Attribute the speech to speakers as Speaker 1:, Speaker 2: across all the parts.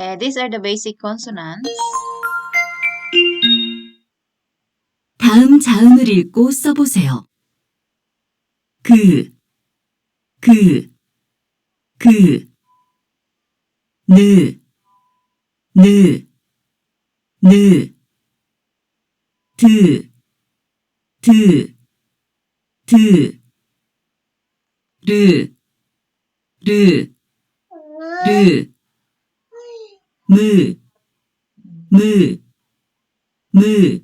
Speaker 1: These are the basic consonants.
Speaker 2: 다음 자음을 읽고 써보세요. 그, 그, 그, 느, 느, 느, 드, 드, 드, 르, 르, 르, 무, 무, 무,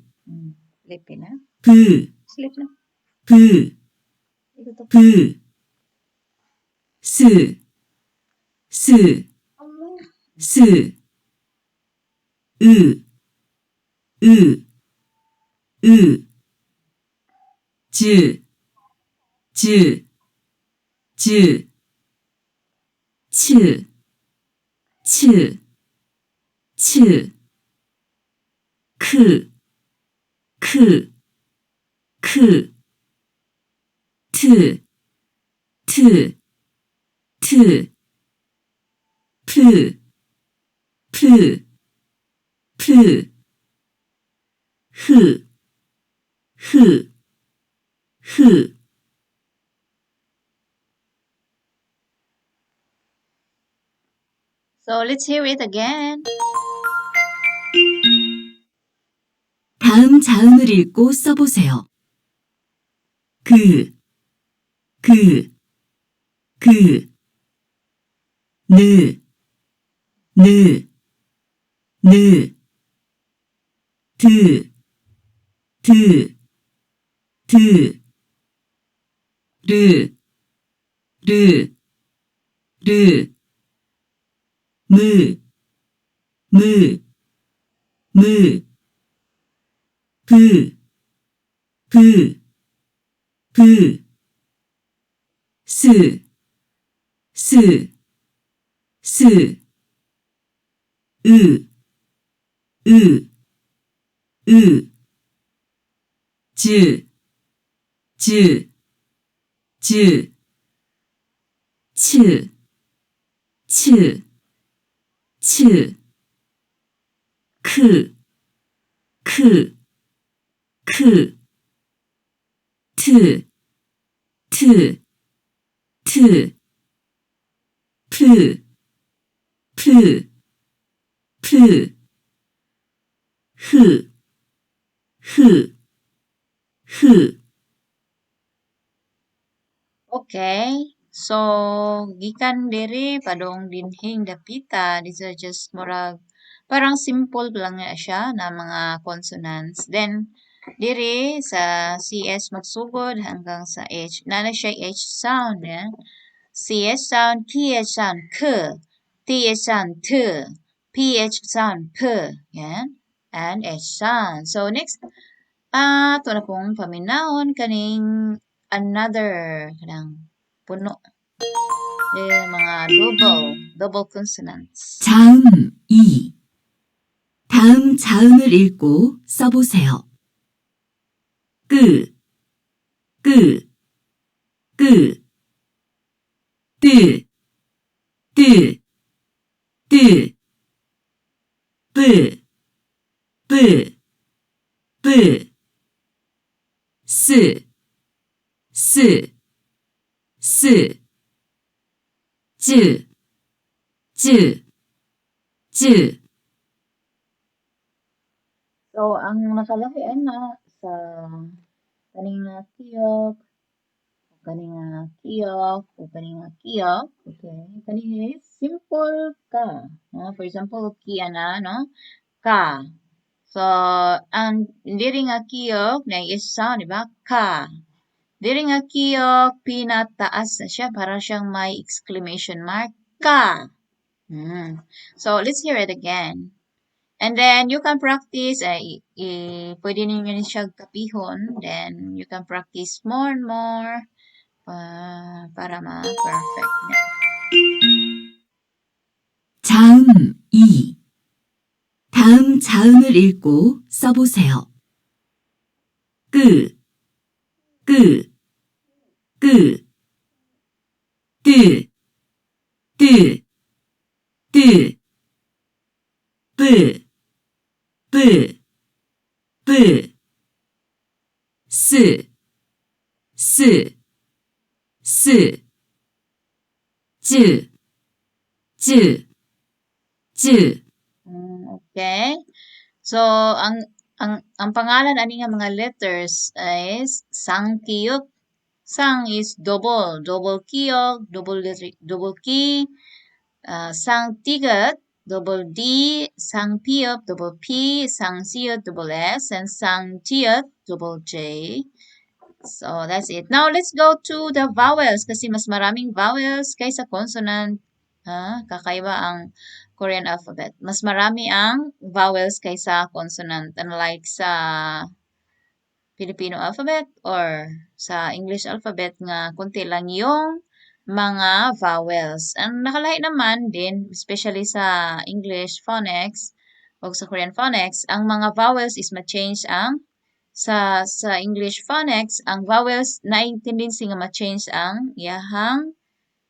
Speaker 1: Sleepy na?
Speaker 2: 브,
Speaker 1: Sleep na.
Speaker 2: 브,
Speaker 1: Ito to.
Speaker 2: 브, 스, 스, 스, 으, 으, 으, 즈, 즈, 즈, 츠, 츠, 츠, 크, 크, 크, 트, 트, 트, 프, 프, 프, 흐, 흐, 흐.
Speaker 1: So let's hear it again.
Speaker 2: 다음 자음을 읽고 써보세요. 그, 그, 그, 느, 느, 느, 드, 드, 드, 르, 르, 르, 무, 무, 무, 브, 브, 브, 스, 스, 스, 으, 으, 으, 즈, 즈, 즈, 츠, 츠, 츠, 크, 크, 크, 트, 트, 트, 프, 프, 프, 흐, 흐, 흐.
Speaker 1: Okay. So, gikan diri padung dinhing dapita. These are just murag parang simple lang na siya na mga consonants. Then diri sa CS magsugod hanggang sa H. Naa na siya H sound. Yeah? CS sound, TH sound, K, TH sound, T, PH sound, P. Yeah? And H sound. So next, ato na pong paminawon kaning another kanang puno. Eh, mga double consonants.
Speaker 2: 자음 2. 다음 자음을 읽고 써보세요. 끄, 끄, 끄, 뜨, 뜨, 뜨, 뿌, 뿌, 뿌, 스, 스, 스, 쯔, 쯔, 쯔.
Speaker 1: So, ang nakalahi ana sa kaning nga kiyok, kaning nga kiyok, o kaning nga kiyok, okay? Kani is simple ka. No? For example, ki ana, no? Ka. So, ang diri nga kiyok na is sound, di ba? Ka. Diri nga kiyok, pinataas na siya para siyang may exclamation mark. Ka. So, let's hear it again. And then, you can practice, pwede ninyo ni siya kapihon. Then, you can practice more and more para ma-perfect niya.
Speaker 2: 자음 2. 다음 자음을 읽고 써보세요. 끄, 끄, 끄, 뜨, 뜨, 뜨, 브, 브, 브, 스, 스, 스, 쯔, 쯔, 쯔.
Speaker 1: Okay. So, ang pangalan ani nga mga letters is sangkiyok. Sang is double, double kiyok, double letter, double key. Sang tigat, double D, sang piop, double P, sang siot, double S, and sang tiot, double J. So, that's it. Now, let's go to the vowels kasi mas maraming vowels kaysa consonant. Kakaiba ang Korean alphabet. Mas marami ang vowels kaysa consonant. Unlike sa Filipino alphabet or sa English alphabet nga konti lang yung mga vowels. Ang nakalahi naman din, especially sa English phonics o sa Korean phonics, ang mga vowels is ma-change ang sa English phonics, ang vowels na tendency nga ma-change ang iyahang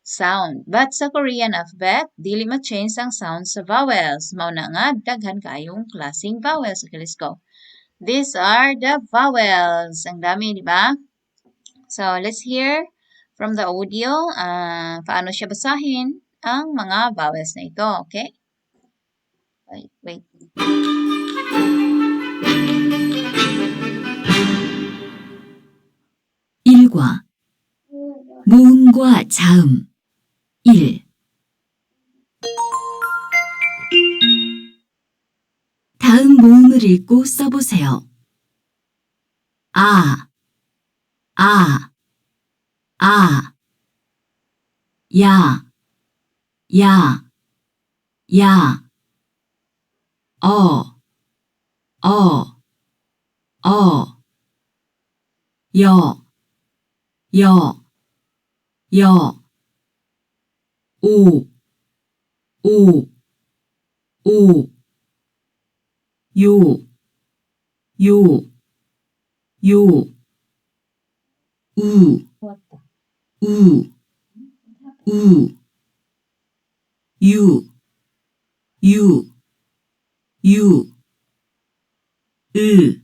Speaker 1: sound. But sa Korean alphabet, dili ma-change ang sound sa vowels. Mao na nga daghan kaayong klaseng vowels. Okay, let's go. These are the vowels. Ang dami, di ba? So, let's hear from the audio paano siya basahin ang mga vowels na ito. Okay? Wait, wait.
Speaker 2: 일과 모음과 자음 1. 다음 모음을 읽고 써보세요. 아, 아, 아, 야, 야, 야, 어, 어, 어, 여, 여, 여, 오, 오, 오, 요, 요, 요, 우,
Speaker 1: What the?
Speaker 2: 우, 우, 유, 유, 유, 으,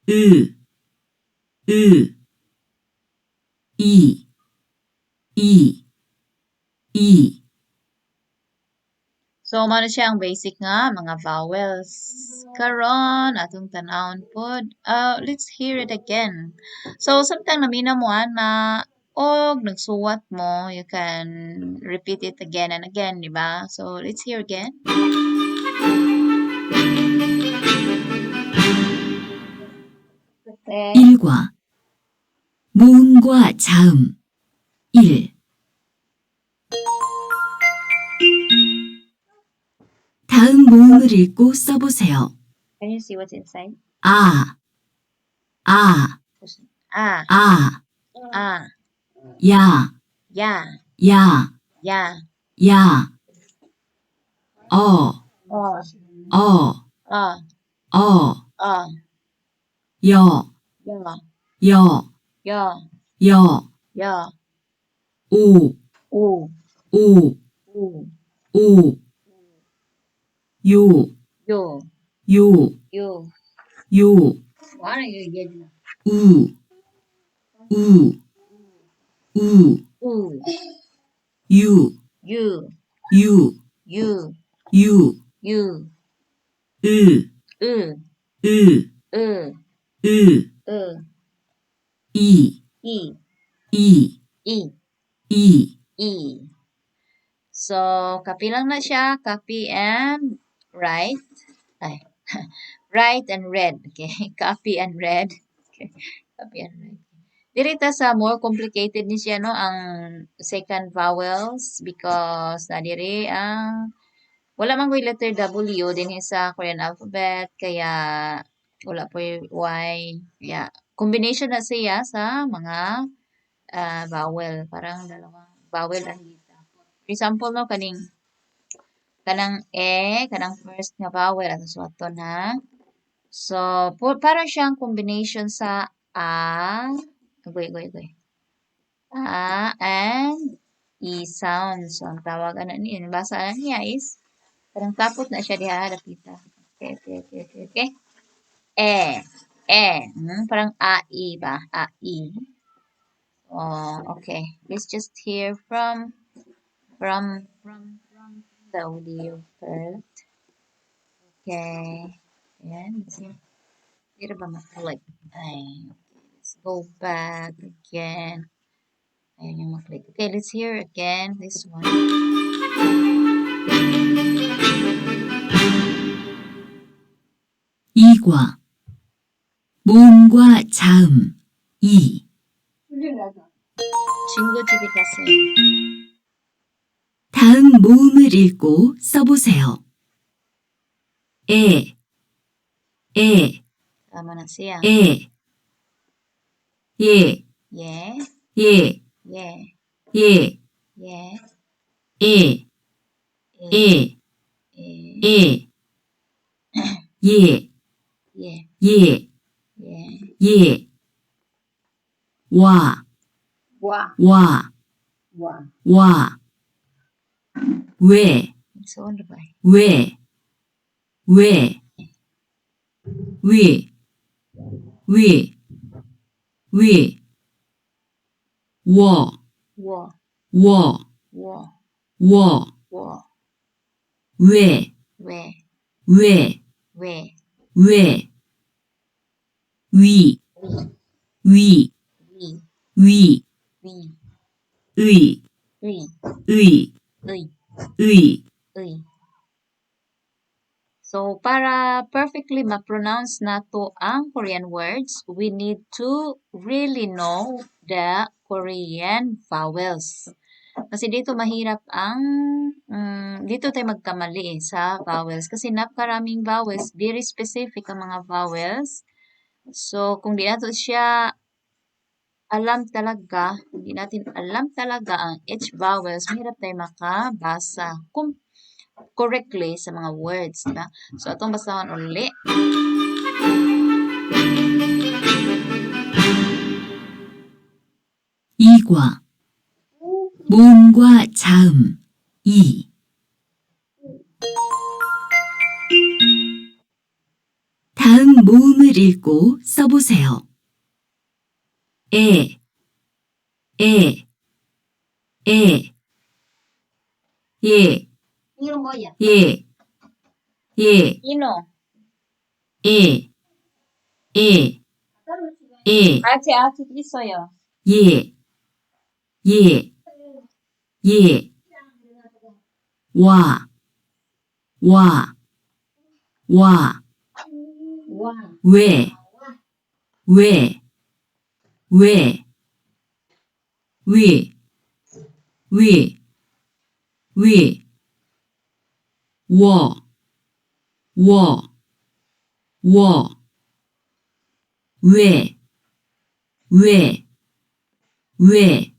Speaker 2: 으, 으, 이, 이, 이.
Speaker 1: So, mao na siya ang basic nga mga vowels. Karon atong tan-awon pod. Let's hear it again. So, samtang namina mo ana og nagsuwat mo, you can repeat it again and again, di ba? So, let's hear again. Okay.
Speaker 2: 1과 모음과 자음 1. 다음 모음을 읽고 써보세요.
Speaker 1: Can you see what's inside?
Speaker 2: 아, 아,
Speaker 1: 아,
Speaker 2: 아,
Speaker 1: 아,
Speaker 2: 야,
Speaker 1: 야,
Speaker 2: 야,
Speaker 1: 야,
Speaker 2: 야, 어,
Speaker 1: 어,
Speaker 2: 어,
Speaker 1: 어,
Speaker 2: 어,
Speaker 1: 어,
Speaker 2: 여,
Speaker 1: 여,
Speaker 2: 여,
Speaker 1: 여,
Speaker 2: 여,
Speaker 1: 여,
Speaker 2: 오,
Speaker 1: 오,
Speaker 2: 오,
Speaker 1: 오,
Speaker 2: 오, 요,
Speaker 1: 요,
Speaker 2: 요,
Speaker 1: 요.
Speaker 2: 요,
Speaker 1: Wala yung
Speaker 2: 우, 우, 우,
Speaker 1: 우,
Speaker 2: 유,
Speaker 1: 유,
Speaker 2: 유,
Speaker 1: 유,
Speaker 2: 유,
Speaker 1: 유,
Speaker 2: 으,
Speaker 1: 으,
Speaker 2: 으,
Speaker 1: 으,
Speaker 2: 으,
Speaker 1: 으,
Speaker 2: 이,
Speaker 1: 이,
Speaker 2: 이,
Speaker 1: 이,
Speaker 2: 이.
Speaker 1: 이. So, copy lang na siya. Copy and write. Ay, write and read. Okay, copy and read. Okay, copy and read. Diri ta sa more complicated ni siya, no, ang second vowels because na diri ang wala man koy letter W dinhi sa Korean alphabet kaya wala po'y Y. Yeah, combination na siya sa mga vowel, parang dalawang vowel ang gitapon. For example, no, kaning kanang e, kanang first nga vowel atong suwaton ha. So, para siyang combination sa a, agoy, agoy, agoy. A and e sound. So, ang tawag ana niya, basa ana niya is Parang tapos na siya diha, dapita. Okay. E, e. Parang a, i ba? A, i. Oh, okay. Let's just hear from the audio first. Okay. Ayan, let's see. Hindi ba ma-click? Ay, okay. Let's go back again. Ayan yung ma-click. Okay, let's hear again this one.
Speaker 2: 이과 모음과 자음 2.
Speaker 1: 친구 집에 갔어요.
Speaker 2: 다음 모음을 읽고 써보세요. 에, 에,
Speaker 1: Tama na siya.
Speaker 2: 에, 예,
Speaker 1: 예,
Speaker 2: 예,
Speaker 1: 예,
Speaker 2: 예,
Speaker 1: 예,
Speaker 2: 에,
Speaker 1: 예,
Speaker 2: 에,
Speaker 1: 예,
Speaker 2: 에, 예,
Speaker 1: 예,
Speaker 2: 예,
Speaker 1: 예,
Speaker 2: 예, 와,
Speaker 3: 와,
Speaker 2: 와,
Speaker 3: 와,
Speaker 2: 와, 왜,
Speaker 1: So, ano ba?
Speaker 2: 왜, 왜, 위, 위, 위, 워,
Speaker 1: 워,
Speaker 2: 워,
Speaker 1: 워,
Speaker 2: 워,
Speaker 1: 워,
Speaker 2: 왜,
Speaker 1: 왜,
Speaker 2: 왜,
Speaker 1: 왜,
Speaker 2: 왜, 위,
Speaker 1: 위,
Speaker 2: 위,
Speaker 1: 위,
Speaker 2: 위,
Speaker 1: 위,
Speaker 2: 의,
Speaker 1: 의,
Speaker 2: 의,
Speaker 1: 의,
Speaker 2: 의,
Speaker 1: 의. So, para perfectly ma-pronounce nato ang Korean words, we need to really know the Korean vowels. Kasi dito mahirap ang, dito tayo magkamali eh, sa vowels. Kasi napakaraming vowels, very specific ang mga vowels. So, kung di nato siya alam talaga, hindi natin alam talaga ang each vowels, mahirap tayo makabasa kung correctly sa mga words, diba? So, atong basahon uli.
Speaker 2: 이과 모음과 자음 2. 다음 모음을 읽고 써보세요. 에, 에, 에, 예,
Speaker 3: 이름 뭐야?
Speaker 2: 예, 예,
Speaker 1: Ino.
Speaker 2: 에, 에, 에,
Speaker 1: 아직 아직 있어요.
Speaker 2: 예, 예, 예, 와, 와, 와,
Speaker 3: 와,
Speaker 2: 왜, 왜, 왜, 위, 위, 위, 워, 워, 워, 왜, 왜, 왜,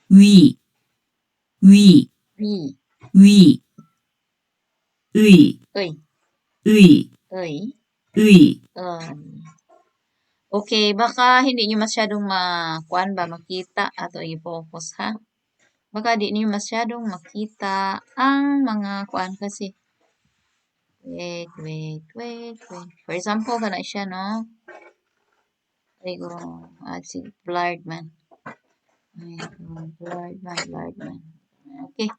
Speaker 2: 위, 위,
Speaker 1: 위,
Speaker 2: 위, 의,
Speaker 1: 의,
Speaker 2: 의,
Speaker 1: 의,
Speaker 2: 의.
Speaker 1: Okay, baka hindi nyo masyadong makuan ba, makita ato i-focus ha. Baka di niyo masyadong makita ang mga kuan kasi. Wait, wait, wait, wait. For example, kana siya, no? Ay, go, si blurred man. Ay, go, blurred man, blurred man. Okay.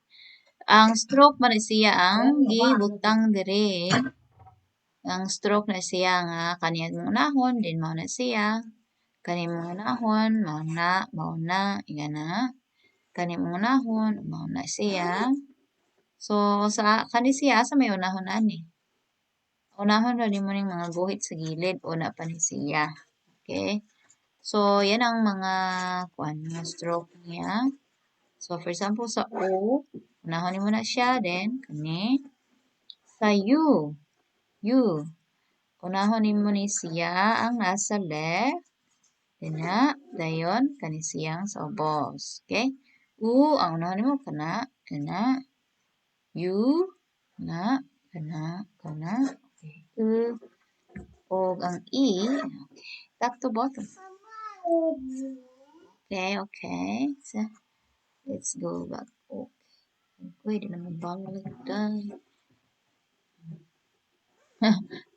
Speaker 1: Ang stroke man siya ang gibutang dire. Ang stroke na siya nga kaniyang unahon, din mao na siya. Kani mong unahon, mao na, mao na, ingana. Kani mong unahon, mao na siya. So sa kani siya asa may unahon ani? Unahon ra nimo ning mga guhit sa gilid, una pa ni siya. Okay? So yan ang mga kuan, mga stroke niya. So for example sa O, unahon nimo na siya, then kani sa U, U, unahon nimo ni siya ang nasa left, then na, dayon kani siyang sa ubos. Okay? U, ang unahon nimo kana, kana, U, na, kana, kana, okay. U, og ang E, okay. Top to bottom. Okay, okay. So, let's go back. Okay. Uy, di na mabalik dahil.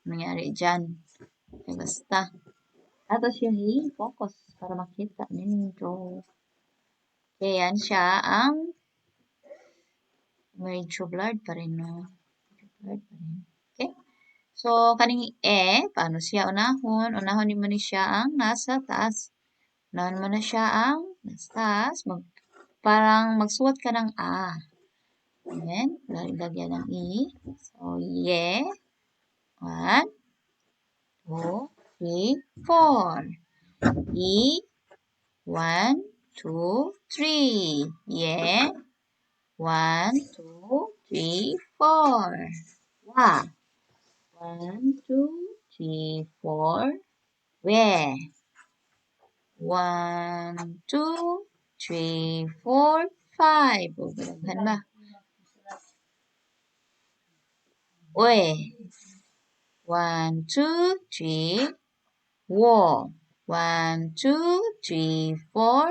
Speaker 1: Nangyari dyan? Okay, basta. Ato siya i-focus para makita ninyo. Okay, yan siya ang medyo blurred pa rin, no? Medyo blurred pa rin. Okay? So, kaning E, paano siya unahon? Unahon mo ni siya ang nasa taas. Unahon mo na siya ang nasa taas. Parang magsuwat ka ng A. Ayan. Lagyan ng E. So, ye. 1, 2, 3, 4. E. 1, 2, 3. Ye. 1, 2, 3, 4. Wa. 1, 2, 3, 4. We. 1, 2, 3, 4, 5. O, daghan ba? We. 1, 2, 3. Wo. 1, 2, 3, 4.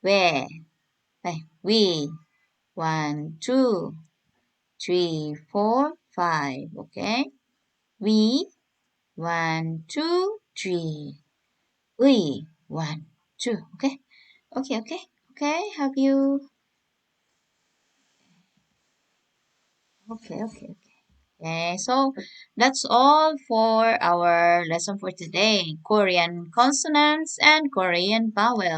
Speaker 1: We. Ay, we. 1, 2, 3, 4, 5. Okay? We. 1, 2, 3. We. 1, 2. Okay? Okay. Have you? Okay. Okay, so that's all for our lesson for today. Korean consonants and Korean vowels.